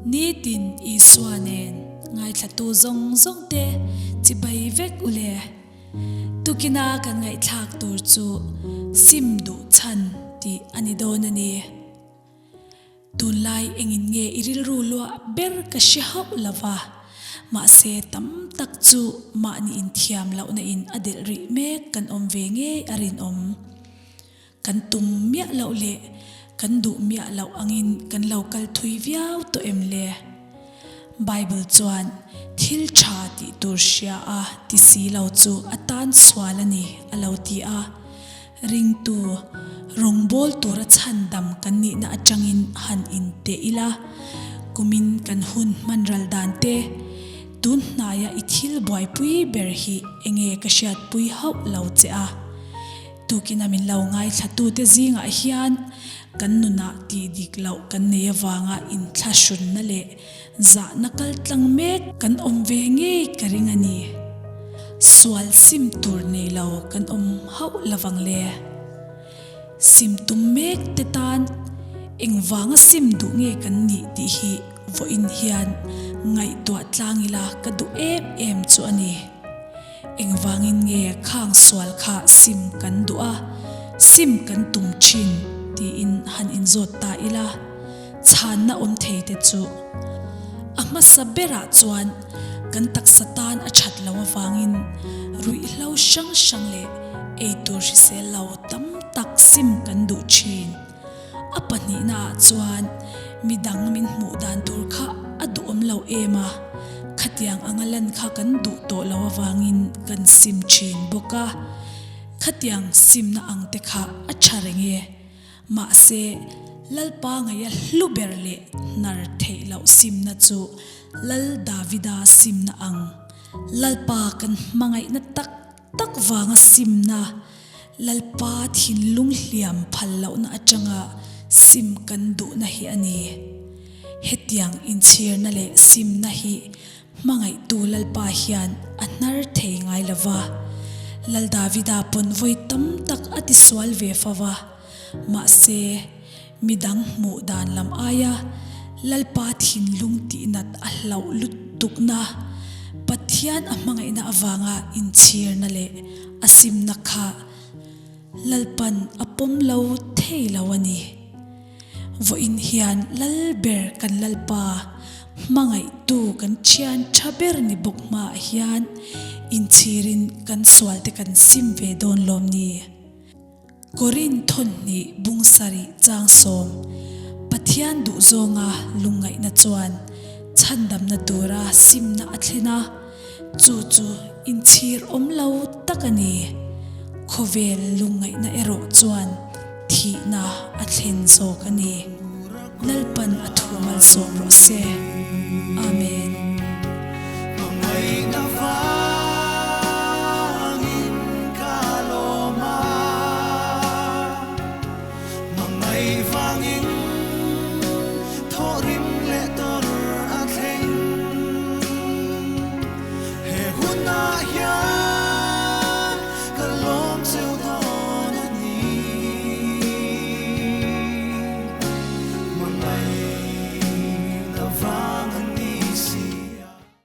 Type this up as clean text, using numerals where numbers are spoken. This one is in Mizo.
Nitin Isua nen ngaithlatu zawng zawng te chibai vek u le. Tukina kan ngaihthlak tur chu sim duh chhan tih a ni dawn a ni. Tunlai engin nge i rilru luah ber ka hre hauh lo va, mahse tam tak chu mahni inthiam lohna in a delh rih mek kan awm ve ngei a rinawm. Kan tum miah loh leh kan duh miah loh angin kan lo kal thui viau tawh em le? Bible chuan thil tha tih tur hria a ti si lo chu a tan sual a ni a lo ti a. Ringtu, rawngbâwl tura chhandam kan nihna aṭangin han inteh ila, kumin kan hun hman ral dan te, tun hnaia i thil buaipui ber hi enge ka hriatpui hauh lo che a. Tukina min lo ngaithlatute zingah hian kan nunah tih dik loh kan nei avanga inthlahrunna leh zahna kal tlang mek kan awm ve ngei ka ring a ni. Sual sim tur nei lo kan awm hauh lovang le. Sim tum mek te tan engvanga sim duh nge kan nih tih hi vawiin hian ngaihtuah tlang ila ka duh em em chu a ni. Engvangin nge khang sual kha sim kan duh a, sim kan tum thin tiin han inzawt ta ila, chhanna awm thei te chu a hmasa berah chuan kan taksa tan a that lo avangin ruihhlo hrang hrang leh eitur hrisel lo tam tak sim kan duh thin. A pahnihnaah chuan midang min hmuh dan tur kha a duhawm lo em a, khatiang anga lan kha kan duh tawh lo avangin kan sim thin bawk a, khatiang simna ang te kha a tha reng e. Mahse, Lalpa ngaia hlu ber leh hnar theih loh simna chu Lal Davida simna ang, Lalpa kan hmangaihna tak tak vanga simna, Lalpa thinlung hliam phal lohna atanga sim kan duhna hi a ni. Hetiang inchhirna leh simna hi hmangaihtu Lalpa hian a hnar thei ngai lo va. Lal Davida pawn vawi tam tak a tisual ve fo va, mahse, Midang hmuh dan lam aia Lalpa thinlung tihnat a hlauh lutukna, Pathian a hmangaihna avanga inchhirna leh a simna kha Lalpan a pawm lo thei lo a ni. Vawiin hian Lal ber kan Lalpa hmangaihtu kan thian tha ber ni bawk hmaah hian inchhirin kan sualte kan sim ve dawn lawm ni? Korin thawnhnih bung sarih chang sawm, Pathian duh zawnga lungngaihna chuan chhandamna tura simna a thlen a, chu chu inchhir awm lo tak a ni. Khawvel lungngaihna erawh chuan thihna a thlen zawk a ni. Lalpan a thu malsawm rawh se. Amen.